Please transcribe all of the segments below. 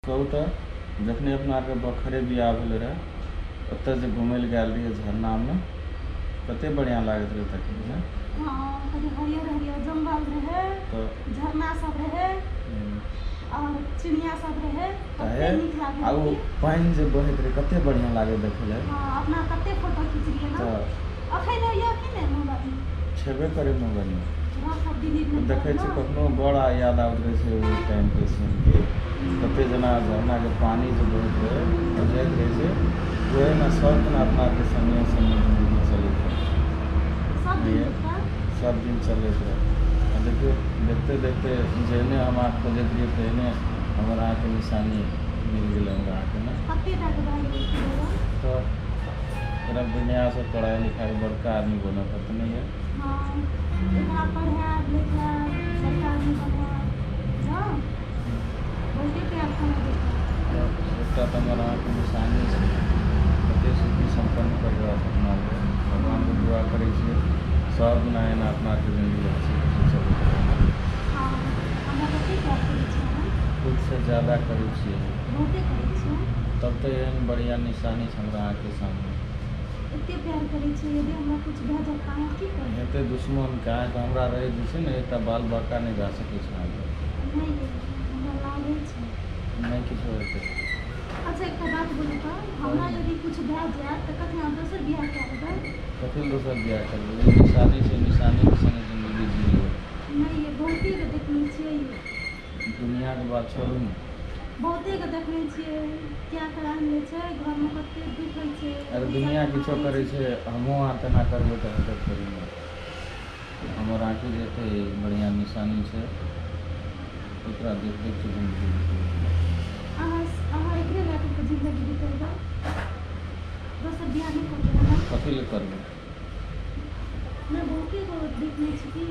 कहू तऽ जखने अपना आरके बखरे बियाह भेलै रहए ओतऽ जे घुमै लए गेल रहियै झरनामे कते बढ़िआँ लागैत रहै तखन ने। हँ, कनि हरियर हरियर जंगल रहै तऽ झरना सब रहै और चिड़िया सब रहै, तऽ कते नीक लागै। आ ओ पानि जे बहैत रहै कते बढ़िआँ लागै देखै लए। हँ, अपना कते फोटो खिचलियै ने। तऽ अखन यऽ कि नहि मोबाइलमे? छेबे करै मोबाइलमे। राखब, डिलीट नहि देखै करब छियै ने। कखनो बड़ा याद आबैत रहै छै ओहि टाइमके सीन कि कते जेना झरनाके पानि जे बहैत रहै बुझाइत रहै छै ओहिमे सब दिना अपना आरके संगे संगे जिन्दगी चलैत रहै। सब दिन बुझलियै? देखता। सब दिन चलैत रहै आ देखियौ देखते देखते जेहने हम अहाँ खोजैत रहियै तेहने हमर अहाँके निशानी मिल गेलै हमरा अहाँके ने। कते टाके भए गेलै बौआ? तऽ तोरा बढ़िआँसँ पढ़ाइ लिखाइ बड़का आदमी बनऽ पड़तै नहि यऽ? हँ, एकरा पढ़ायब लिखायब बड़का आदमी बनायब। हँ, बहुते प्यार करब एकरा। तऽ एकटा तऽ हमर अहाँके निशानी छै। कते सुखी सम्पन्न परिवार छै अपना आरके। भगवानके दुआ करै छियै सब दिना एना अपना आरके जिन्दगी हँसी खुशी चलैत रहै ने। हँ, हमरा कते प्यार करै छी अहाँ। खुदसँ ज्यादा करै छियै। बहुते करै छियै। तब तऽ एहन बढ़िआँ निशानी छै हमरा अहाँके सामने। एते प्यार करै छियै, यदि हमरा किछु भए जायत तऽ अहाँ की करबै? हेतै दुश्मनके अहाँके हमरा रहै जे छै ने एकटा बाल बाँका नहि भए सकै छै अहाँके। नहि यै, हमरा लागै छै। नहि किछो हेतै। अच्छा, एकटा बात बोलू तऽ हमरा यदि किछु भए जायत तऽ कथी अहाँ दोसर बियाह कए लेबै? कथी लए दोसर बियाह करबै? ई निशानी छै, निशानीके संगे जिन्दगी जी लेबै। नहि यै, बहुतेके देखने छियै यै। दुनिआँके बात छोड़ू ने। बहुतेके देखने छियै कए कऽ आनि लै छै घरमे, कते दुःख होइ छै। अरे दुनिआँ बच्चाके किछो मारै करै छै। छै, हमहूँ अहाँ तेना करबै तऽ हेतै थोड़े ने। हमर आँखि जे एते बढ़िआँ निशानी छै एकरा देख देख के जिन्दगी बितेबै। अहाँ अहाँ एकरे लए कऽ जिन्दगी बितेबै? दोसर बियाह नहि करबै अहाँ? कथी लए करबै? नहि, बहुते गो देखने छी कि।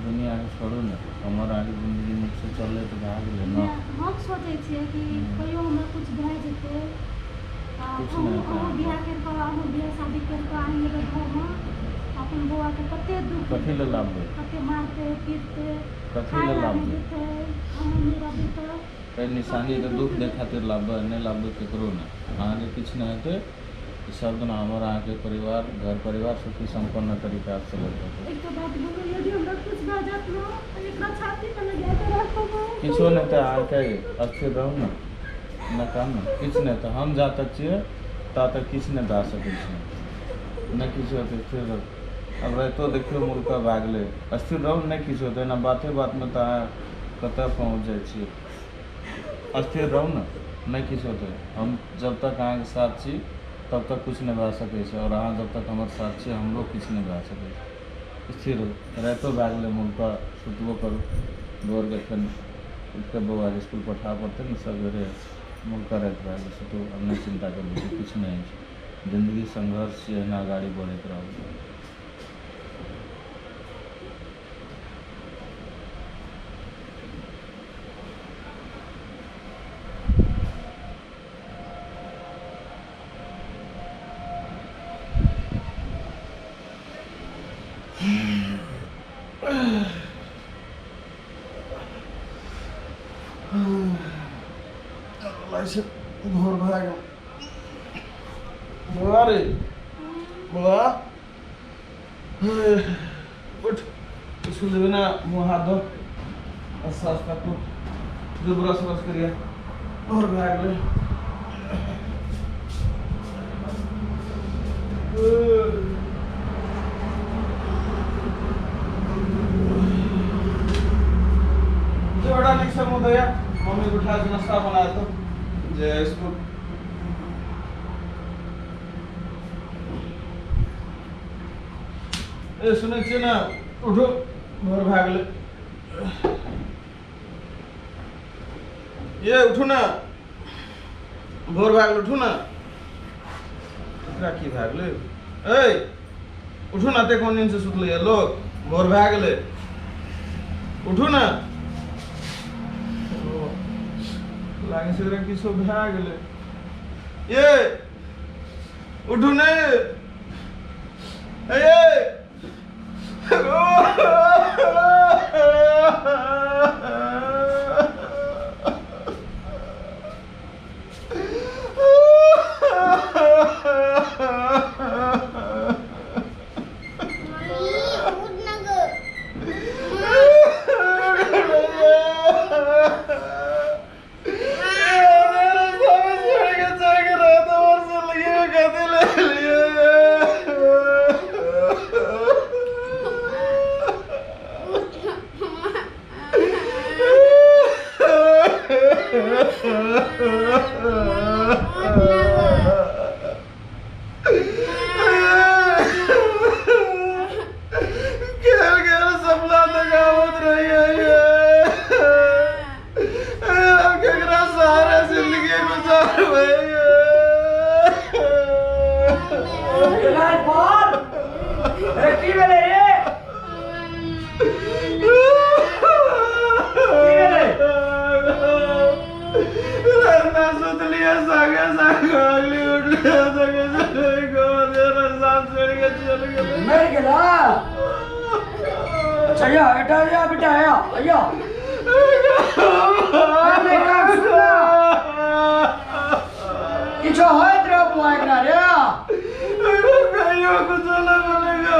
दुनिआँके छोड़ू ने, हमर अहाँके जिन्दगी नीकसँ चललै तऽ भए गेलै ने। नहि, हम सोचै छियै कि कहियो हमरा किछु भए जेतै आ किछु अहूँ नहि हेतै अहूँ अहाँके। बियाह करि कऽ, अहूँ बियाह शादी करि कऽ आनि लेबै घरमे, अपन बौआके कते दुःख कथी लए देतै, लाबबै? कते मारतै पीटतै, कथी खाय लए लए नहि लाबबै? देतै, अहूँ नहि रहबै तऽ एहि कते निशानीके दुःख दुःख दै देतै। खातिर लाबबै? नहि लाबबै ककरो नहि। अहाँके किछु नहि हेतै। सब दिना हमर अहाँके परिवार घर परिवार सुखी सम्पन्न तरीकासँ चलैत रहतै। एकटा बात बोलू, यदि हमरा किछु भए जायत ने तऽ एकरा छातीमे लगा कऽ राखब अहाँ। किछो नहि तऽ अहाँके स्थिर रहू ने, नहि कहब ने किछु नहि तऽ हम जा तक छियै ता तक किछु नहि भए सकै छै। नहि किछु हेतै, स्थिर रहू। आब रातिओ देखियौ मुल्का भए गेलै। स्थिर रहू, नहि किछु हेतै। एना बाते बातमे तऽ अहाँ कतऽ पहुँच जाइ छियै। स्थिर रहू ने, नहि किछु हेतै। हम जब तक अहाँके साथ छी तब तक किछु नहि भए सकै छै आओर अहाँ जब तक हमर साथ छी हमरो किछु नहि भए सकै छै। स्थिर रहू। रातिओ भए गेलै मुल्का, सुतबो करू। भोरके फेर उठि कऽ बौआके इसकुल पठाबऽ पड़तै ने सवेरे। मुल्का राति भए गेलै, सुतू आब। नहि चिन्ता करू, किछु नहि होइ छै। जिन्दगी संघर्ष छियै, एहिना अगाड़ी बढ़ैत रहू। लागै छै भोर भए गेल। बौआ रे, बौआ, हे, उठ, स्कूल जेबै ने? मुँह हाथ धो, नाश्ता करू, जो ब्रश व्रश करिए। भोर भए गेलै। जो बड़ा नीक से मुँह धोया, मम्मी के उठा के नाश्ता बना दो जे स्कूल। ए, सुनै छियै ने? उठू, भोर भए गेलै। ये उठू ने, भोर भए गेल, उठू ने। एकरा की भए गेलै? ऐ उठू ने, एते कोन नींद से सुतलैया लोक? भोर भए गेलै, उठू ने। ओ, लागै छै एकरा किछो भए गेलै। ये उठू ने, ए खेल खेल सपना देखावत रही है। केकरा सहारा जिंदगी गुजारबै? राजपाल, अरे की भेलै रे? की भेलै? रास्ता सुतलिए संगे संगे अगली उठलिए संगे संगे रास्ता छोड़ के चल गेलै। मरि गेला? अच्छा, या बेटा, या बेटा, या या। अरे कान सुन ना, किछो होइत रहो बुआ एकरा रे। कहियो कुछो ना बोलेगा।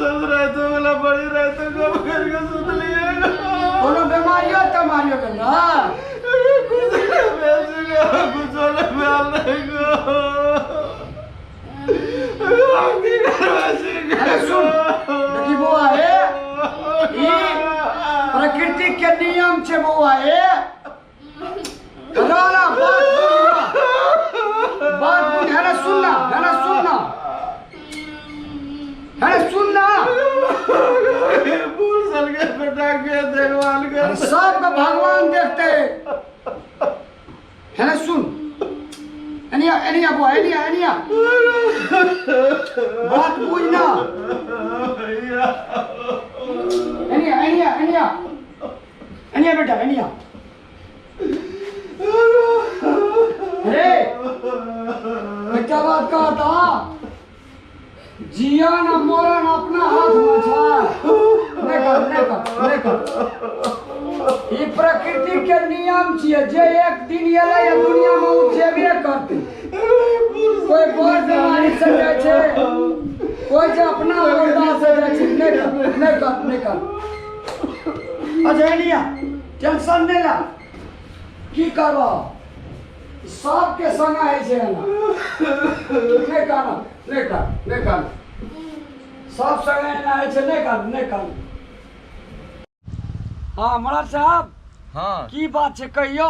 सब रात वाला बड़ी रात को करके सुतलिए। कोनो बीमारियो तमारियो भेल ना? कुछ नहीं भेल, कुछो नहीं भेल नहीं गो। हम की करबै छी? अरे सुन, देखी बौआ, हे, ई प्रकृति के नियम छै बौआ। हे ना ना, बात बुझ ना, बात बुझ। है ना, सुन ना, है ना, सुन ना, है ना, सुन ना। बूढ़ साल के बेटा के देखभाल कर। अरे सबके भगवान देखते है ना। सुन, एनिया, एनिया बुआ, एनिया, एनिया, बात बुझ ना। एनिया, एनिया, एनिया, एनिया बेटा, एनिया। अरे एकटा बात कहता, जियन आ मरन अपना हाथ में छै। नहि कर, नहि कर, नहि कर। ई प्रकृति के नियम छियै, जे एक दिन एलै ये दुनिया में ओ जेबे करतै। कोई बड़ बीमारी से जाइ छै, कोई जे अपना औरदा से जाइ छै। नहि कर, नहि कर, नहि कर। अच्छा एनिया, टेंशन नहि ला। की करबह, सबके संग होइ छै एना। नहि कान, नहि कान, नहि कान। सब संग एना होइ छै। नहि कान, नहि कान। हँ मरार साहब। हँ। की बात छै, कहियौ।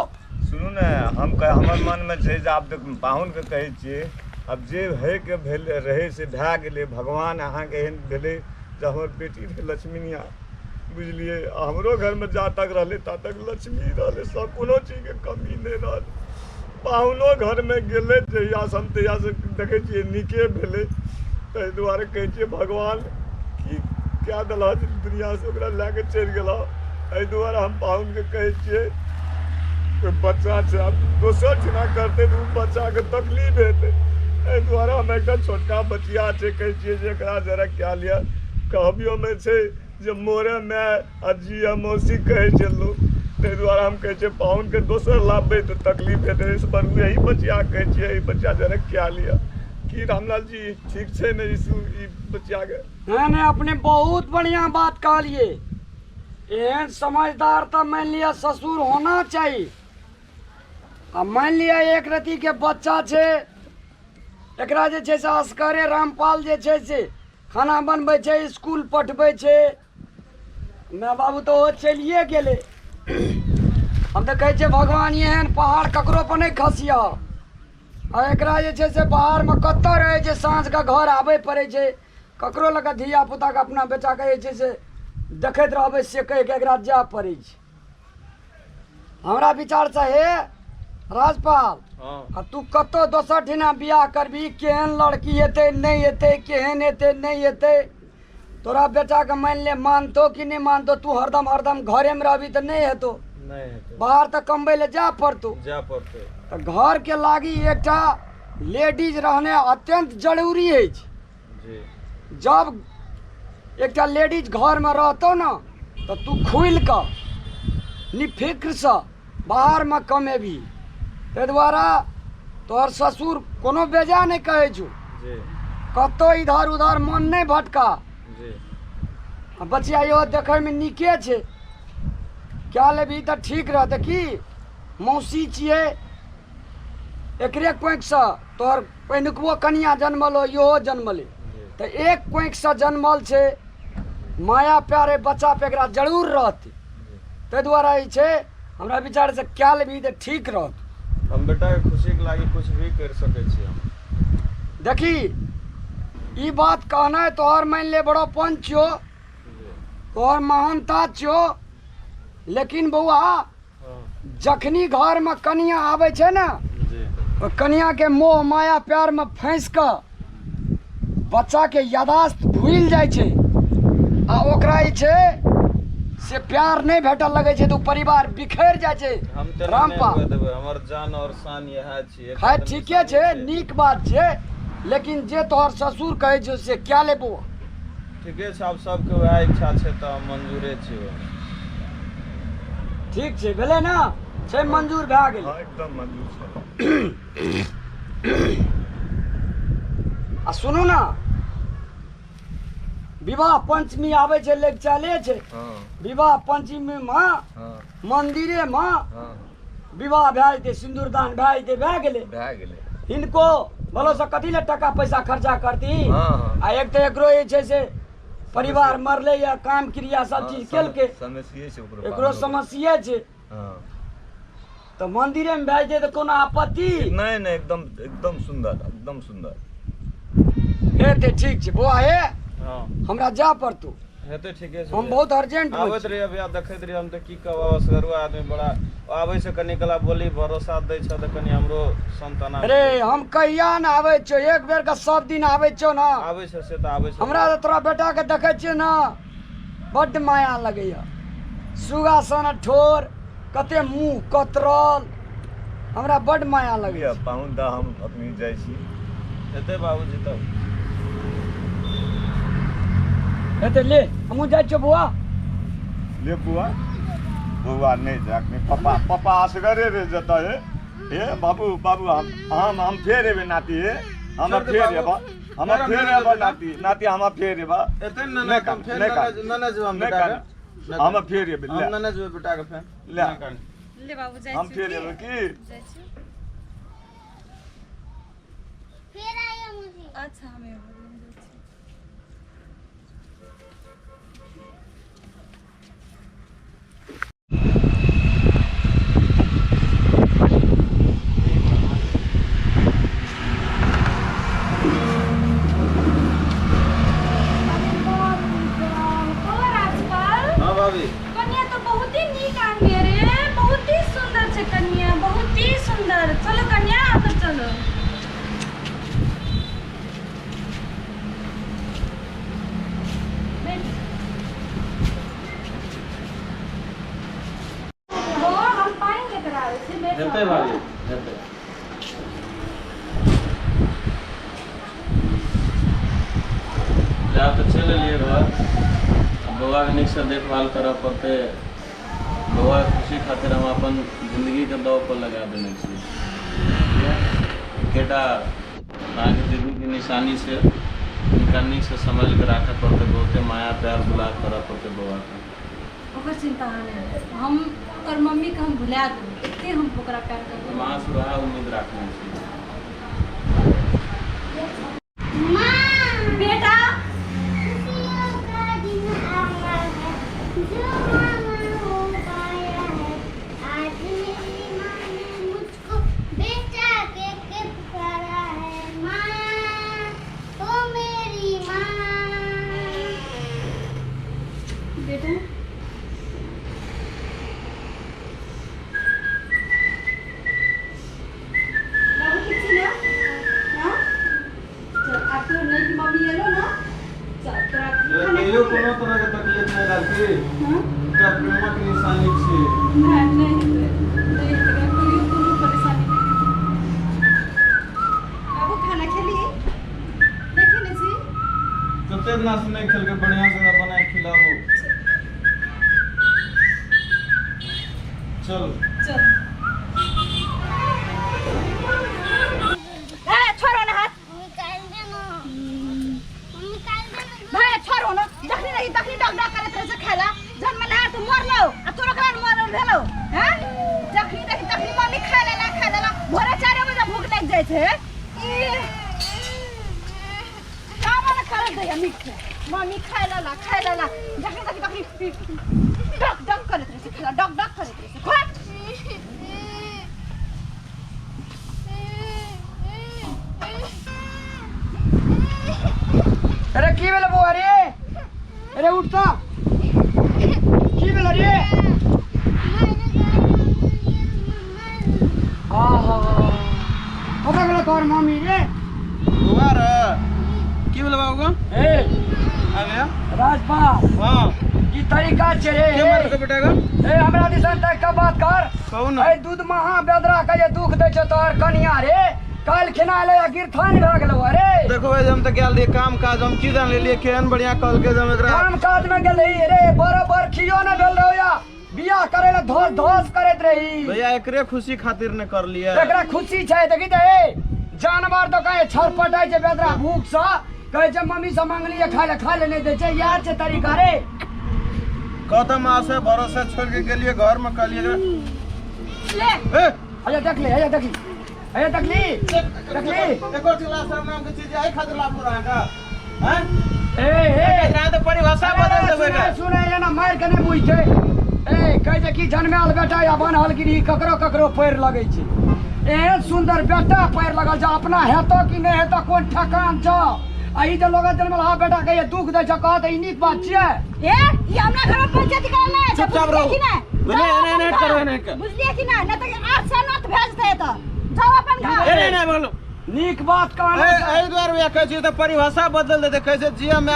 सुनू ने, हम हमर मनमे छै जे आब देख पाहुनके कहै छियै, आब जे होइके भेल रहै से भए गेलै। भगवान अहाँके एहन भेलै जे हमर बेटी रहै लक्ष्मीनिया, बुझलियै? आ हमरो घरमे जा तक रहलै ता तक लक्ष्मी रहलै, सब कोनो चीजके कमी नहि रहल। पाहुनो घरमे गेलै जहियासँ हम तहियासँ देखै छियै नीके भेलै। ताहि दुआरे कहै छियै भगवान की कए देलह दुनिआँसँ ओकरा लए कऽ चलि गेलह। एहि दुआरे हम पाहुनके कहै छियै, कोइ बच्चा छै, आब दोसर ठिना करतै तऽ ओ बच्चाके तकलीफ हेतै। एहि दुआरे हम एकटा छोटका बचिया छै, कहै छियै जे एकरा जरा कए लिअ। कहबियोमे छै जे मोरे माय आ जिया मौसी कहै छै लोक। ताहि दुआरे हम कहै छियै पाहुनके दोसर लाबबै तऽ तकलीफ हेतै, एहिसँ पर यही बचिया कहै छियै, ई बचिया जरा कए लिअ। की रामलाल जी, ठीक छै ने ई बचियाके? नहि नहि, अपने बहुत बढ़िया बात कहलिए। एहन समझदार तऽ मानि लिअ ससुर होना चाही। आ मानि लिअ एक रत्ती के बच्चा छै, एकरा जे छै से असगरे रामपाल जे छै से खाना बनबै छै, स्कूल पठबै छै। माय बाबू तऽ ओ चलिए गेलै। हम तऽ कहै छियै भगवान एहन पहाड़ ककरो पर नहि खसियह। आ एकरा जे छै से बाहरमे कतऽ रहै छै, साँझके घर आबै पड़ै छै। ककरो लऽ कऽ धिया पुताके अपना बेटाके जे छै से देखैत रहबै से कहि कऽ एकरा जाय पड़ै छै। हमरा विचारसँ हे राजपाल, हँ। आ तू कतौ दोसर ठिना बियाह करबी, केहन लड़की हेतै नहि हेतै, केहन हेतै नहि हेतै, तोरा बेटाके मानि ले मानतो कि नहि मानतो, तू हरदम हरदम घरेमे रहबी तऽ नहि हेतौ। नहि हेतै। बाहर तऽ कमबै लए जाय पड़तौ। जाय पड़तै। तऽ घरके लागी एकटा लेडीज रहने अत्यंत जरूरी अछि। जी। जब एकटा लेडीज घरमे रहतौ ने तऽ तू खुलि कऽ निफिक्रसँ बाहरमे कमेबही। ताहि दुआरे तोहर ससुर कोनो बेजा नहि कहै छौ। जी। कतहु इधर उधर मन नहि भटका। जी। आ बचिया इहो देखैमे नीके छै, कए लेबही तऽ ठीक रहतै। की मौसी छियै, एकरे कोखिसँ तोहर पहिलुकबो कनिया जनमल हो, इहो जनमलै, तऽ एक कोखिसँ जनमल छै, माया प्यारे बच्चा पे एकरा जरूर रहतै। ताहि दुआरे जे छै हमरा विचारसँ कए लेबही तऽ ठीक रहत। हम बेटाके खुशीके लागी कुछ भी करि सकै छी हम। देखी ई बात कहनाइ तोहर मान ले बड़ो पंच छियो, तोहर महानता छियो, लेकिन बौआ जखनी घर में कनिया आबै छै ने, ओ कनिया के मोह माया प्यार में फंसि कऽ बच्चा के यादाश्त भूलि जाइ छै आ ओकरा जे छै से प्यार नहि भेटऽ लगै छै तऽ ओ परिवार बिखरि जाइ छै। हम तेना नहि रामपाल हुए देबै, हमर जान और शान इएह छियै। खैर ठीके छै, नीक बात छै, लेकिन जे तोहर ससुर कहै छौ से क्या ले बौआ? ठीके छै, आब सबके वएह इच्छा छै तऽ हम मंजूरे छी ओहिमे। ठीक छै, भेलै ने, छै मंजूर भए गेलै। हँ एकदम मंजूर छै। आ सुनू ने, विवाह पंचमी आबै छै, लगिचाले छै। हँ। विवाह पंचमी मे हँ। मंदिरे मे हँ। विवाह भए जेतै, सिन्दूरदान भए जेतै, भए गेलै। भए गेलै। हिनको भलो से कथी लए टका पैसा खर्चा करती? हँ, हँ। आ एक तऽ एकरो जे छै से परिवार मरलै या काम क्रिया सब हँ, चीज केलकै, समस्ये छै ओकरो, एकरो पाहुनो के। समस्ये छै। हँ। तऽ मंदिरे मे भए जेतै तऽ कोनो आपत्ति नहि? नहि, एकदम एकदम सुन्दर, एकदम सुन्दर हेतै। ठीक छै बौआ, हे। हँ। हमरा जाय पड़तौ। हेतै, ठीके छै। हम बहुत अर्जेंट मे आबैत छी। रहियै भैया, देखैत रहियै हम तऽ की कहब, असगरुआ आदमी बड़ा आबै छै, कनि कला बोली भरोसा दै छ तऽ कनि हमरो संतना। अरे हम कहिया ने आबै छियौ, एक बेर के सब दिन आबै छियौ ने। आबै छै से तऽ आबै छै। हमरा तऽ तोरा बेटा के देखै छियै ने, बड्ड माया लगैया। सुगा सन ठोर, कते मुँह कतरल, हमरा बड्ड माया लगैया। पाहुन दा, हम अखनी जाइ छी। हेतै बाबूजी तब। हेतै, ले हमहूँ जाइ छियौ बौआ। ले बुआ, बौआ नहि जा अखनी, पप्पा पप्पा असगरे रहि जेतै। हे हे बाबू, बाबू, हम हम हम फेर एबै नाती, हे हम छोड़ दे फेर बाबू। एबा, हम फेर हम फेर नहि एबा जेबै। नाती, नाती, हम फेर एबा। एतै ने? नहि हम कान, फेर नहि कान। नने जेबै हम नहि बेटाके। कान, हम फेर एबै। हम ले नने जेबै बेटाके फेर। ले। नहि कान। ले बाबू, जाइ हम छी फेर की? एबै की? जाइ छी। फिर आइयो मुझे। अच्छा, हम एबै, हम जाइ छी। अरे बाप रे बाप, और आजकल हँ भाभी। कन्या तो बहुत ही नीक आनलियै रे, बहुत ही सुंदर छै कन्या, बहुत ही सुंदर। चलो कन्या, अंदर चलो। बैठ। हो, हम पानि लेकर आबै छी, बैठ। हेतै भाभी, हेतै। जा तऽ चलि एलियै घर। आब बौआके नीकसँ देखभाल करऽ पड़तै। बौआके खुशी खातिर हम अपन जिन्दगीके दाँव पर लगा देने छी। एकेटा अहाँके दीदीके निशानी छै, हुनका नीकसँ सम्हालि कऽ राखऽ पड़तै, बहुते माया प्यार दुलार करऽ पड़तै बौआके। ओकर चिंता अहाँ नहि करू, हम ओकर मम्मीके हम भुला देबै, एते हम ओकरा प्यार करबै। हम अहाँसँ वएह उम्मीद राखने छी। माँ। बेटा। खुशियों का दिन आया है, जो मामा हो पाया है। आज मेरी माँ ने मुझको बेटा कह के पुकारा है। माँ, ओ मेरी माँ। बेटा। बाबू, ठीक छी ने? हाँ, चल, आब तोहर नैकी मम्मी एलो ना, चल तोरा खाना कहियो कोनो तरहके तकलीफ नहि रहती। हाँ? एकटा प्रेमक निशानी छी। नहि, नहि हेतै, नहि हेतै, कहियो कोनो परेशानी नहि हेतै। बाबू, खाना खेली? नहि खेने छी? कते दिना से नहि खेलकै, बढ़िआँ से बना के खिलाबू। चल। चल। ए, छोड़ो ना हाथ। निकाल देना, निकाल देना। भाइ, छोड़ो न। जखनी रही तखनी डग डग करैत रहै छै खाइला। जन्म नहार तऽ मरलौ आ तोरो कारण मरल भेलौ हैं। जखनी देखी तखनी मम्मी खाइ लेला, खाइ लेला। भोरे 4 बजे भूख लागि जाइ छै। ई काम न करल दैया नीक से। मम्मी खाइ लेला, खाइ लेला। जखनी देखी तखनी डग डग करैत रहै छै खाइला, डग डग करैत रहै छै। खा। की भेलै बौआ रे अरे उठ तऽ की भेलै रे आहा कतऽ गेलै तोहर मम्मी रे बौआ रे की भेलै बाबू को ए आ गया राजपाल हाँ की तरीका छै रे के मारलकै बेटा को ए हमरा दिसन तक के बात कर कहू ना ए दूध महा बेदरा के जे दुख दै छौ तोहर कनिया रे काल्हि खिना ले गिरथान भए गेलौ अरे देखो भाई हम तो गेल रहिए काम काज हम की जान लेलिए केहन बढ़िया कहलकै जे हम एकरा काम काज में गेल रही रे बरोबर खियो न भेल रहो या बियाह करे ला धस धस करैत रही भैया एकरे खुशी खातिर ने कर लिए एकरा खुशी छै देखी तऽ ए जानवर तो कहे छरपटाइ छै बेदरा भूख सँ कहै छै मम्मी से मांगलिए खाय ले खाय ले नहि दै छै यार छै तरीका रे कतम आशा भरोसा छोड़ के गेलिए घर में कहलिए ले ए अरे देख ले अरे देखी अरे देखली देखली एको चिल्ला शर्म नाम के चीज आई खातिर लाभ रहा का हैं ए ए एकरा तो परिभाषा बदल देबै का सुने सुने ना मार के नहि बुझ छै ए कहै छै कि जनमायल बेटा या बनहल गिरी ककरो ककरो पैर लगै छै एहन सुन्दर बेटा पैर लगल छै अपना हेतौ कि नहि हेतौ कोन ठकान छौ आ ई जे लोग जनमल हा बेटा के दुख दै छै कहत ई नीक बात छियै ए ई हमरा घर में पंचायत करल नहि छै चुपचाप बुझलियै रहू। कि नहि बुझलियै? जाउ एना अपन एना घर। करू, एना करू। बुझलियै कि नहि नहि तऽ 8 सौ नोत भेजतै एतऽ जाउ अपन घर ए नहीं नहीं बोलो नीक बात कहलहुँ ए एहि दुआरे भैया कहै छी तऽ परिभाषा बदल देतै कहै छै जियम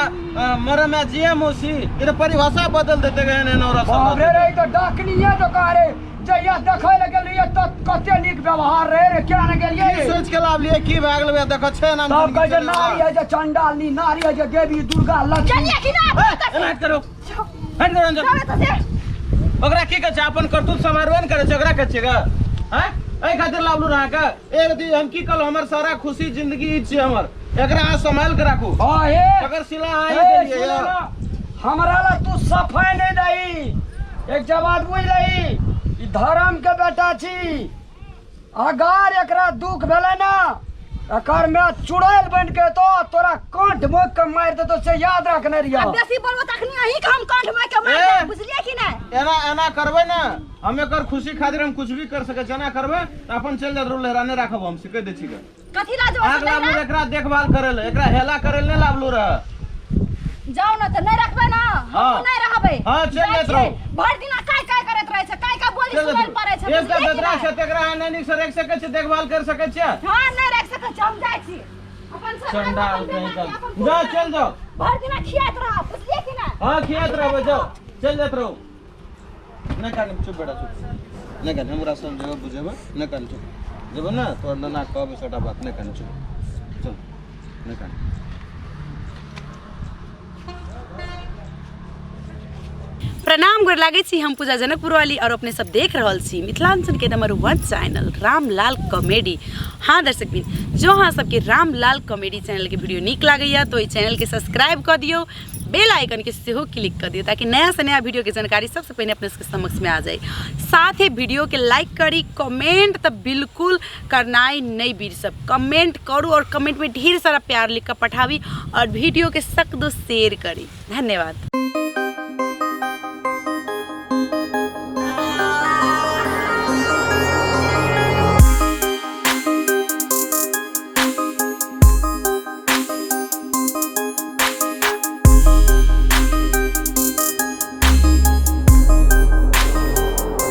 मरम या जियम होसी ई तऽ परिभाषा बदल देतै एहन एहन औरत सब बाप रे रे ई तऽ डाकनिये जकाँ रे जहिया देखै लए गेलियै तऽ कते नीक व्यवहार रहे रे किया ने गेलियै की सोच के लाभ लिए की भए गेल भैया देखो छै नाम तब कहै छै नारी है जे चंडालनी नारी है जे देवी दुर्गा लक्ष्मी चलिए कि ना एना करो हट करो अंजल जाओ एतऽ से ओकरा की कहै छै अपन करतूत समारोह ने करै छै ओकरा कहै छै ग हैं एहि खातिर लाबलू अहाँके एक दिन हम की कहलहुँ हमर सारा खुशी जिंदगी ई छियै हमर एकरा अहाँ सम्हाल के राखू हाँ हे अगर सिला अहाँ ही ए, देलियै सुनो यऽ। ना, हमरा ला तू सफाई नहीं दही एक जवाब बुझ रही ई धर्म के बेटा छी अगर एकरा दुख भेलै ना एकर में चुड़ैल बन के तो तोरा कंठ मोक के मारि देतो से याद रखने रहियो अब बेसी बोलबो तखनी अहीं के हम कंठ मार के मार ए! देब बुझलियै कि नहि एना एना करबै ने हम एकर खुशी खातिर हम कुछ भी कर सकै छी एना करबै तऽ अपन चलि जाइत रहू लहराने राखब हम से कहि दै छी गे कथी ला जो अहाँके लाबलू रहै एकरा देखभाल करै लए एकरा हेला करै लए नहि लाबलू रहै जाओ ना तऽ नहि रखबै ना हाँ। हम नहि रहबै हाँ, चलि जाइ जाइत छियै। रहू। भरि दिना काय काय करैत रहै छै काय काय बोली चलि सुनल पड़ै छै एक बुझलियै कि बेदरा नहि? छै तकरा अहाँ नहि नीकसँ राखि सकै छियै देखभाल कर सकै छियै हाँ नहि राखि सकै छी हम जाइ छी अपन सब चंडाल अपन कहीं बेटा का के, अपन जाओ पुतोह चल जाओ भरि दिना खियाइत रहब बुझलियै कि नहि हाँ खियाइत रहबै जाओ चलि जाइत रहू नहि कान चुप बेटा चुप नहि कान हमरा समझेबै बुझेबै नहि कान चुप जेबै ने तोहर नाना कहबै सबटा बात नहि कान चुप चल नहि कान प्रणाम गोर लागै छी हम पूजा जनकपुर वाली और अपने सब देख रहल छी मिथिलांचल के नंबर 1 चैनल रामलाल कॉमेडी। हाँ दर्शक बिन, जो अहाँ सबके रामलाल कॉमेडी चैनल के वीडियो नीक लागैया तो एहि चैनल के सब्सक्राइब कऽ दियौ, बेल आइकन के सेहो क्लिक कऽ दियौ ताकि नया से नया वीडियो के जानकारी सबसे पहिने अपने सबके समक्ष में आ जाए। साथ ही वीडियो के लाइक करी, कमेंट तऽ बिल्कुल करनाइ नहि बिसरब, कमेंट करू और कमेंट में ढेर सारा प्यार लिख कऽ पठाबी और वीडियो के सक दो शेयर करी। धन्यवाद।